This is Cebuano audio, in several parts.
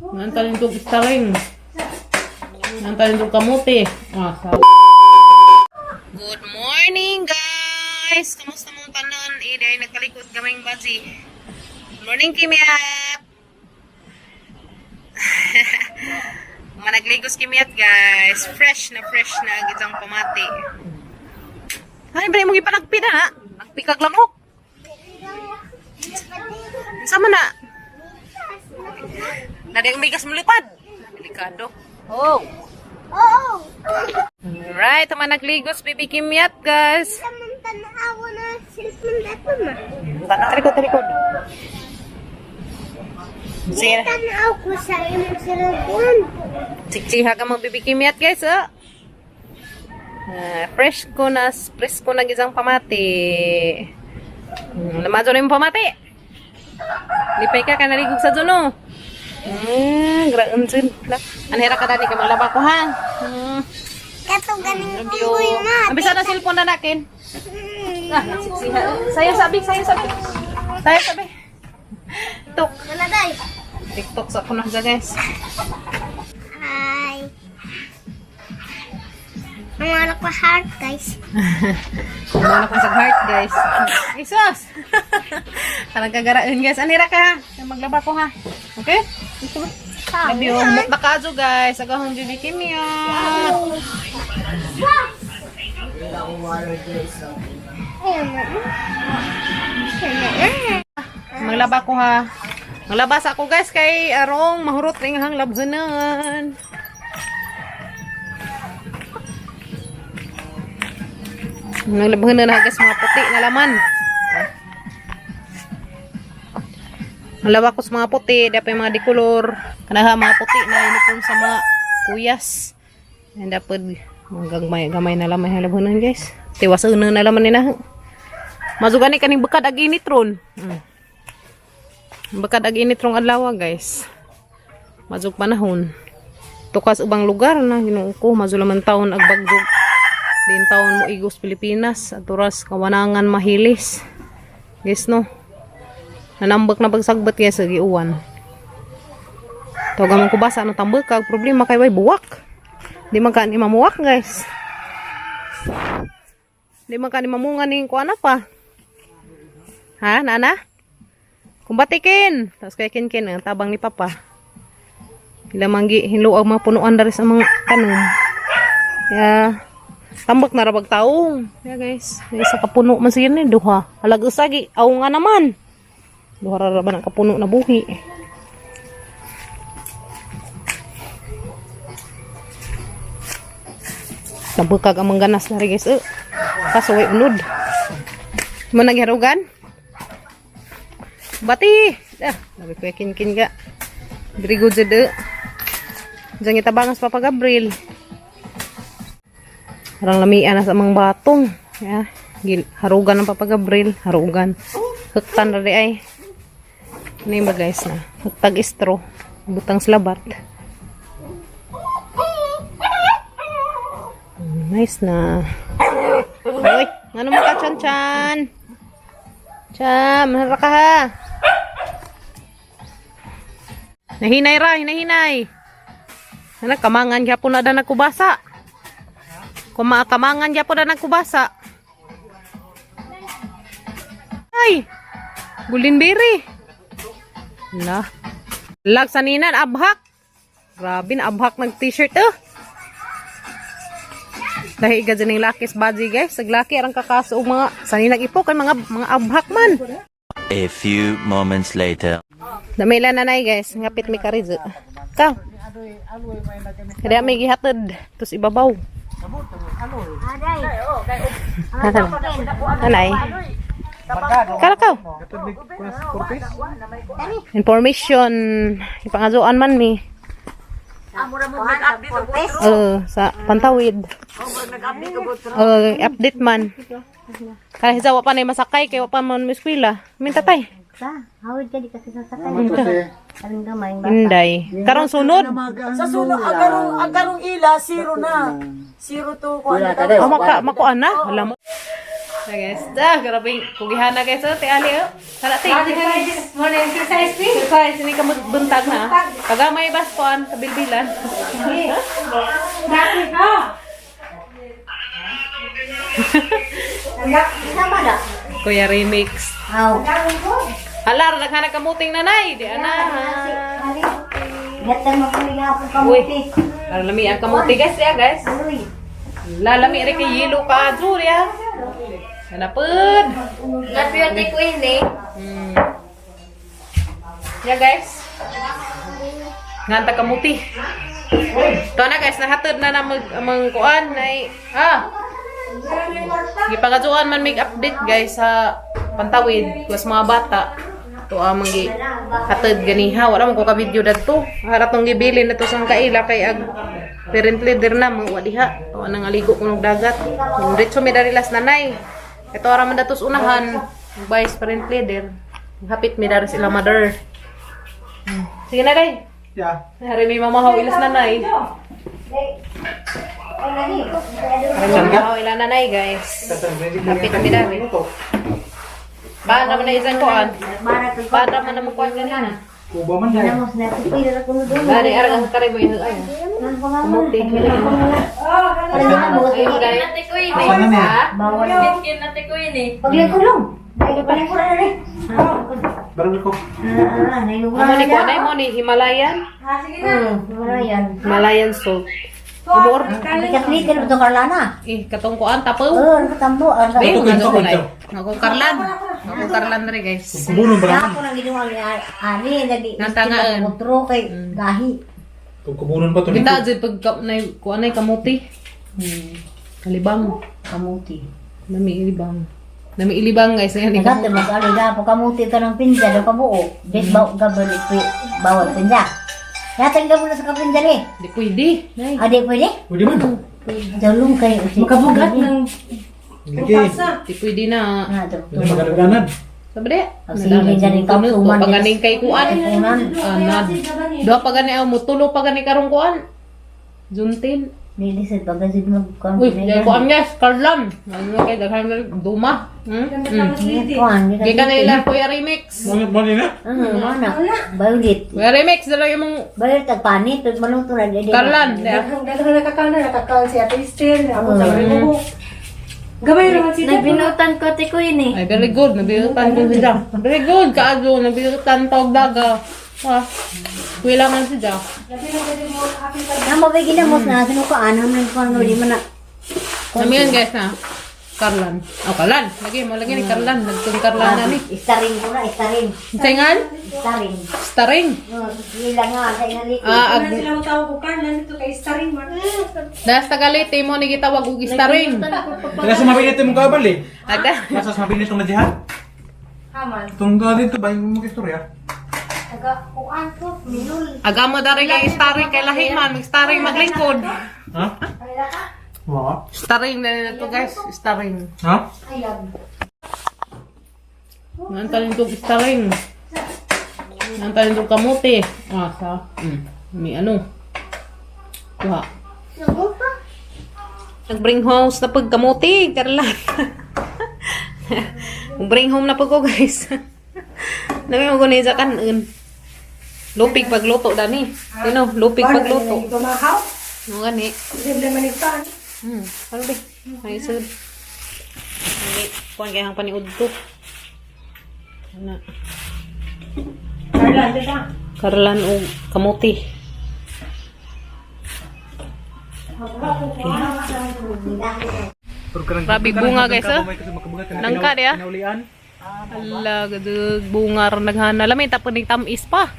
Nantalin kong istaring. Nantalin kong kamuti. Ah, Good morning, guys! Kamusta mong tanan? Eh, dahil nagkalikot kaming baji. Good morning, Kimiat! Managligos Kimiat, guys. Fresh na ang isang pamati. Ay, ba mo gipanagpi na, ha? Nagpikag lamok. Sama na. Nadi ang bigas mulipad. Delikado. Oh. Oo. Alright, tama nagligos, baby Kimiat, guys. Tanawa na cellphone dato ma. Talikod, talikod. Sige. Tanaw ko sa imong cellphone. Siksiha ka mga baby Kimiat, guys, oh. Ah, fresh ko na gisang pamati. Namazo na yung pamati. Lipay ka, kanaligog sa duno. Graon sin. Anhera ka dani kay maglaba ko ha. Kato ganing Love you. unggoy ma. Ang bisa na cellphone na nakin. Ah, siksiha. Sayo sabi, sayo sabi. Sayo sabi. Tok. Wala day. TikTok sa kuno sa guys. Hi. Ang anak ko heart, guys. Wala ko sa heart, guys. Jesus! Parang kagaraan, guys. Anira ka, ha? Kaya maglaba ko, ha? Okay? Gusto mo? Love you. Mukbakazo, guys. Agahong Bibi Kimia. Maglaba ko, ha? Maglaba sa ako, guys, kay arong mahurot ring hang labhanan. Naglabhanan na, guys, mga puti na laman. Malawa ko sa mga puti, dapat yung mga dikulor. Kanaha mga puti na uniform sa mga kuyas. And dapat gamay gamay na lamay halabhanan, guys. Tiwasan na na laman nila. Mazugani kaning bakad ag init ron. Bakad ag init rong adlaw, guys. Mazug panahon. Tukas ubang lugar na Ginoo ko mazulaman taon ag bagdog. Din taon mo igos Pilipinas aturas kawanangan mahilis. Guys no. Nanambak na pagsagbat kaya sa giuwan. Tawagan mo ko basa ano tambak kag problema kay way buwak. Di man ka ni mamuwak, guys. Di man ka ni mamunga ning kuana pa. Ha, nana? Kumbatikin. Tapos kay kin ang tabang ni papa. Ila manggi hinluag mga punuan dari sa mga tanom. Ya, tambak na rabag taong. Ya guys, may isa ka puno man siya ni duha. Halag usagi, aw nga naman. Duha ra ra ba ng kapuno na buhi. Nabukag ang mangganas na rin, guys. Eh, kaso way unod. Mo nagharugan? Bati! Ah, labi ko yakin kin ga. Very good jud eh. Diyan itabangas Papa Gabriel. Parang lamian na sa mga batong. Yeah. Harugan ng Papa Gabriel. Harugan. Huktan na di ay. Ano yung ba, guys na? Huktag istro. Butang slabat. Nice na. Uy, ano mo ka, Chan Chan? Chan, mahara ka ha. Nahinay ra, hinahinay. Ano, kamangan gyapon na da nagkubasa. Kuma kamangan gyapon na nagkubasa. Ay, golden berry. La. Lag saninan, abhak. Grabe na abhak nag t-shirt eh. Dahil ka dyan yung lakis baji, guys. Saglaki arang kakaso og mga saninag ipo kay mga mga abhak man. A few moments later. Damila na nay, guys, ngapit mi karizo. Ka. Kaya may gihatod tos ibabaw. Aray. Nanay. Kalakaw. Information ipangazuan man mi. Sa Pantawid. Update man. Kaya sa wa pa na masakay kay wa pa man mo eskwela. Minta tay. Sa, hawid ka di kasi sasakay. Aling gamay ba? Inday. Karon sunod. Sa suno, agarong ila, zero na. Zero to, kung ano Oh, maka makuan na. Alam mo. So guys, ah, grabe kugihana guys, oh, ti Ali oh. Tara ti. Mo na exercise ni. Exercise ini ka buntag na. Pagamay bas kuan sa bilbilan. Dati ha. Sama na. Kuya Remix. Aw. Alar, naghana kamuting nanay. Di ana. Gatan mo kami gapon Uy. kamuti. Para lami ang kamuti guys, ya guys. Uy. Lalami rin kay yelo ka azur ya. Hanapod. Napiyot ko ini. Ya guys. Nganta kamuti. Ito na guys, nahatod na na mag amang kuan nay ah. Gipagajuan man make update guys sa pantawid plus mga bata. To amang gi hatod ganiha wala man ko ka video dadto. Harat tong gibilin na to sa kaila kay ag parent leader na mga diha. To anang aligo kunog dagat. Diretso mi dari las nanay. Ito ara man datos unahan vice parent leader. Hapit mi dari sila mother. Sige na day. Yeah. Hari may mamahaw ilas nanay. Hari may mamahaw ilas nanay guys. Hapit mi dari. Baan naman na isang kuan. Baan naman na kuan ganina. Kuba man dahil. Bari arang ang kare mo yun ay. Kamuti. Ayun guys. Sana niya. Bawal. Paglingkulong. Paglingkulan na rin. Barang ko. Ah, Mo ni kuan ay mo ni Himalayan. Wala yan. Himalayan salt. Umor. Ikatlitin mo itong karlana. Eh katong kuan tapaw. Oo, ano katambo? Ano Ay, Ito, nga ito, ko ito. nay. Ako Karlan. Ako Karlan rin guys. Kubunon ba naman? Ako nang ginawa ni Ani, lagi. Nantangaan. Otro kay gahi. Kung kubunon pa to. Kita jud pag nay kuan ay kamuti. Kalibang. Kamuti. Nami ilibang. Nami ilibang guys. Ayan, Nagate kamuti. mas ali da po kamuti ka ng pinja do kabuo. Des baw gabal bawal pinja. Yatang gabal sa kapinja ni. Di pwede. Nay. Ade pwede? Pwede man. Jalung kay usi. Makabugat ng Lagi. Di pwede na. Ah, do. Pwede magadaganad. Sabi di. Ang sili ganing kapsuman. Paganing kay kuan. Kuan. Anad. Duha pa gani aw mutulo pa gani karong kuan. Juntin. Dili sad pagkasid mag kuan. Uy, dahil kuan guys, Karlan. Ano kay daghan na duma. Kuan. Gikan na ila Kuya Remix. Mo ni na. Ah, mana. Violet. Kuya Remix dala imong Violet ag panit pag maluto na dili. Karlan. Di ah. Daghang nakakaon na nakakaon si Ate Estelle. Ako sa mga buhok. Gabay naman si Nagbinutan ko ti Queen eh. Ay, very good. Nabirutan ko siya. Very good, kaadlo. Nabirutan tawag daga. Ah, kuilangan siya. Namo ba ginamos na sinukaan ham nang kuan di man na. Nami yun guys na. Karlan. Oh, Karlan. Lagi mo lagi ni Karlan. Nagtong Karlan na ni. Istaring ko na, istaring. Singan? Istaring. Staring. Ila nga sa ingali. Ah, ag Wala sila mo tawag ko Carla nito kay Staring man. Das Tagalite mo ni gitawag og staring. Kaya sa mabilit mong kabal eh. Aga. Nasa sa mabilit itong nadyahan. Haman. Itong dito ba yung mga istorya? Taga kuan ko minul. Aga mo dari kay staring kay lahi man, mag staring maglingkod. Ha? Wa? Staring na nila to guys, staring. Ha? Ayag. Nantalin tong staring. Nantalin tong kamote. Ah, sa. May ano. Kuha. Nag-bring house na pag kamote, Karlan. Bring home na pag ko guys. Nami mo guni sa kanon. Lupig pagluto dani. Sino? Lupig pagluto. Tumahaw. Mo gani. Hindi naman ito. Ano ba? Ay, sir. Hindi. Kuhan kaya ang paniud to. Ano? Carla, di ba? Karlan o kamuti. Grabe bunga, guys, ah. Nangka, di, ah. Kinaulian. Ala, gadug bunga ron naghana. Lamay tapon ning tamis pa.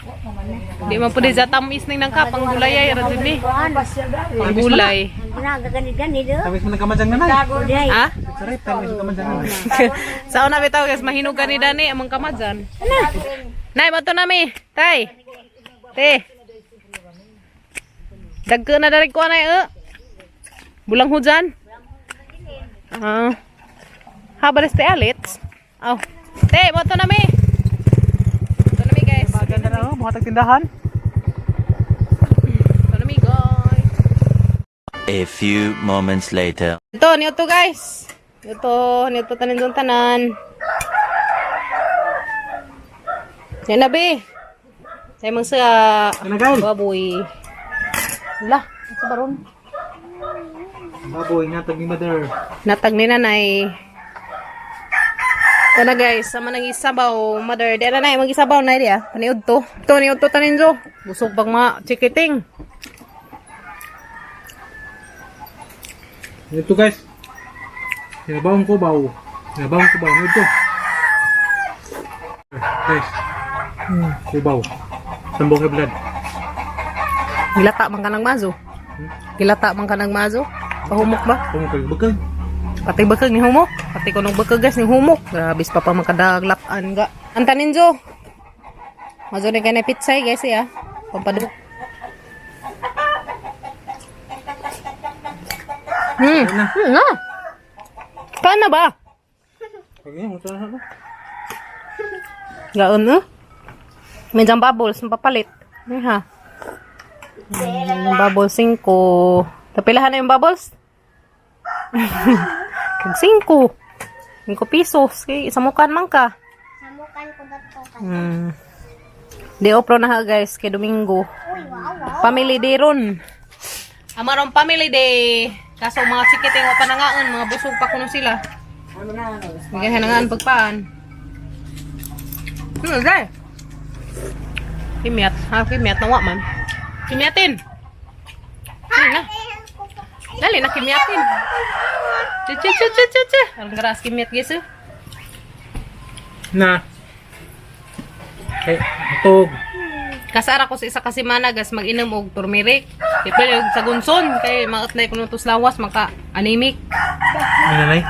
Di man pwede sa tamis ning nangka pang gulay ay ra jud ni. Pang gulay. Ana gagani-gani do. Tamis mo nagkamadyan na Day. Ha? Saray, tamis mo nagkamadyan na. Sa una bitaw guys, mahinog ka ni Dani among kamadyan. Nay, bato nami. Tay. Te. Dagko na dari ko anay eh. Bulang hujan. Ah. Habares te alits. Aw. Te, bato nami. Bato nami guys. Maganda na oh, buhat ang tindahan. Bato nami guys. A few moments later. Ito, niyo to guys. Ito, nito tanin doon tanan. Yan na, be. Sa imong sa Ano, guys? baboy. Wala, sa baron. Baboy, natag ni mother. Natag ni nanay. Ito na guys, sama nang isabaw, mother. Di na nay, mag-isabaw na di ah. Paniud to. Ito, niud to tanin jo. Busog bang mga chikiting. Ito guys. Sinabawang kubaw. Sinabawang kubaw. Ito. Guys. Kubaw. Sambong blood. Gilata man ka ng mazo. Gilata man ka ng mazo. Pahumok ba? Kung kayo bakal. Pati bakag ni humok. Pati ko nung bakag guys ni humok. Grabe pa pa makadaglatan ga. Antanin jo. Mazo ni kay na pitsay guys eh ah. Pampaduk. Na. Kaan na ba? Kaya mo sa ano? Gaon eh. Medyo bubbles, mapapalit. Ay ha. Bubbles 5. Tapilahan na yung bubbles? Kag 5. 5 pesos. Kay isamukan man ka. Samukan ko ba to? Di opro na ha guys, kay Domingo. Uy, wow, wow. Family day ron. Amarong family day. Kaso mga chikiting wa pa nangaon, mga busog pa kuno sila. Bigyan nangaan pagpaan. Dai. Kimyat, ha kimyat na wa man. Kimyatin. Dali na. Dali na kimyatin. Che che che che che che. Ang garas kimyat guys. Eh. Na. Okay, itog. Kasara ko sa isa ka semana gas mag-inom og turmeric. Di pa og sa gunson kay mautnay kuno tos lawas maka anemic. Ano nanay?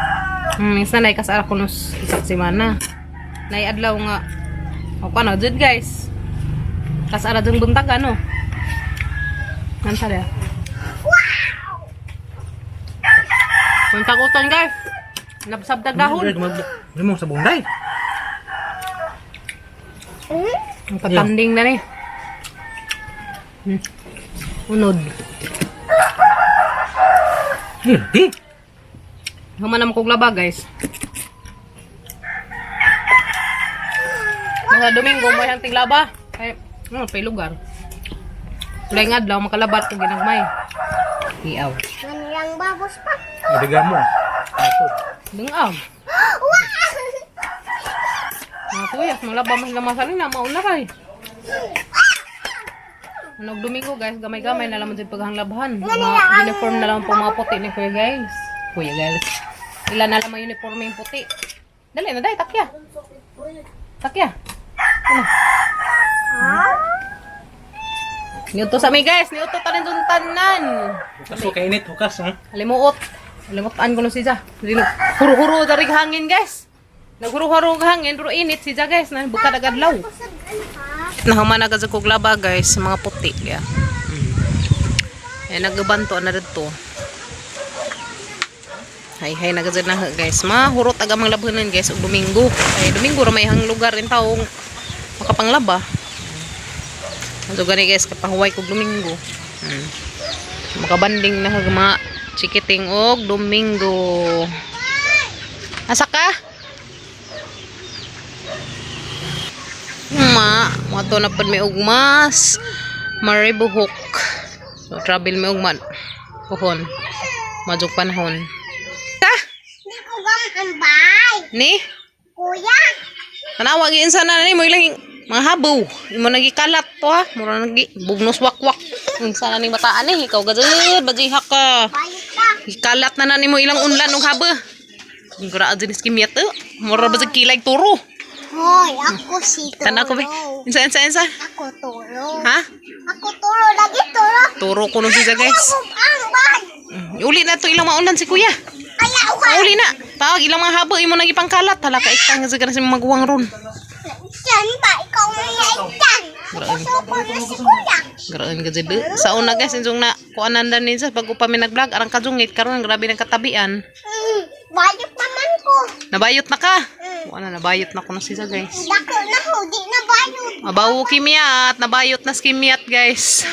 Minsan nay kasara ko nos isa ka semana. Nay adlaw nga o kuno jud guys. Kasara jud buntag ano. Nanta dia. Punta utan guys. Nabsabdag dahon. Ano mo sa bunday? Ang patanding na ni. Unod. Hindi. Human naman kog laba, guys. Nasa Domingo, mo yang tiglaba. Ay, ano, pay lugar. Wala nga adlaw, makalabat kung ginagmay. Iaw. Manilang babos pa. Adiga mo. Ito. Dungag. Mga kuya, malaba mas lamasalin na, mauna kay. Ano, Domingo guys, gamay-gamay na lang dyan paghanglabahan. Mga uniform na lang po mga puti ni Kuya guys. Kuya guys. Ilan na lang mga uniform yung puti. Dali na, dahil, takya. Takya. Ano? Niuto sa mi guys, niuto ta rin dun tanan. Hukas ko kainit, hukas ha. Alimuot. Alimutan ko na siya. Huro-huro dari hangin guys. Naghuro-huro ang hangin pero init siya guys. Na buka agad adlaw. Nahuman agad sa kuglaba guys, mga puti ya. Eh nagabanto na dito. Hay hay nagazad na guys. Mahurot aga mang labhanan guys og Domingo. Ay Domingo ra may hang lugar rin taong makapanglaba. So gani guys kapahuway kog Domingo. Makabanding na kag mga chikiting og Domingo. Asa ka? Ma, mga to na pud may ugmas. Maribuhok. So travel may ugman. Puhon. Majog panahon. Ta? Hindi ko gamambay. Ni? Kuya. Tanawa gi insa na ni mo ilang mga habaw. Imo nagikalat to ha. Mura nagi bugnos wakwak. Unsa na ni bataan ni ikaw gajud bajihak ka. Balik ka. Ikalat na na nimo ilang unlan og haba. Grabe din skimyat eh. Mura ba sa kilay turo? Hoy, ako si Turo. Tanaw ko ba? Insa insa insa? Ako Turo. Ha? Ako Turo lagi Turo. Turo ko no siya guys. Ambay. Uli na to ilang maulan si kuya. Kaya uwa. Uli na. Tawag ilang mga haba imo nagipangkalat. Hala ka iktang sa sa maguwang ron. Diyan ba? Ikaw may itan. Suko na si kuya. Grabe ka jud. Sa una guys insong na kuanan dan ninsa bago pa mi nag-vlog arang kajungit karon grabe nang katabian. Bayot naman ko. Nabayot na ka. Wala nabayot na ko na siya guys. Dako na ho, di na bayot. Mabawo kimiyat, nabayot na si kimiyat guys.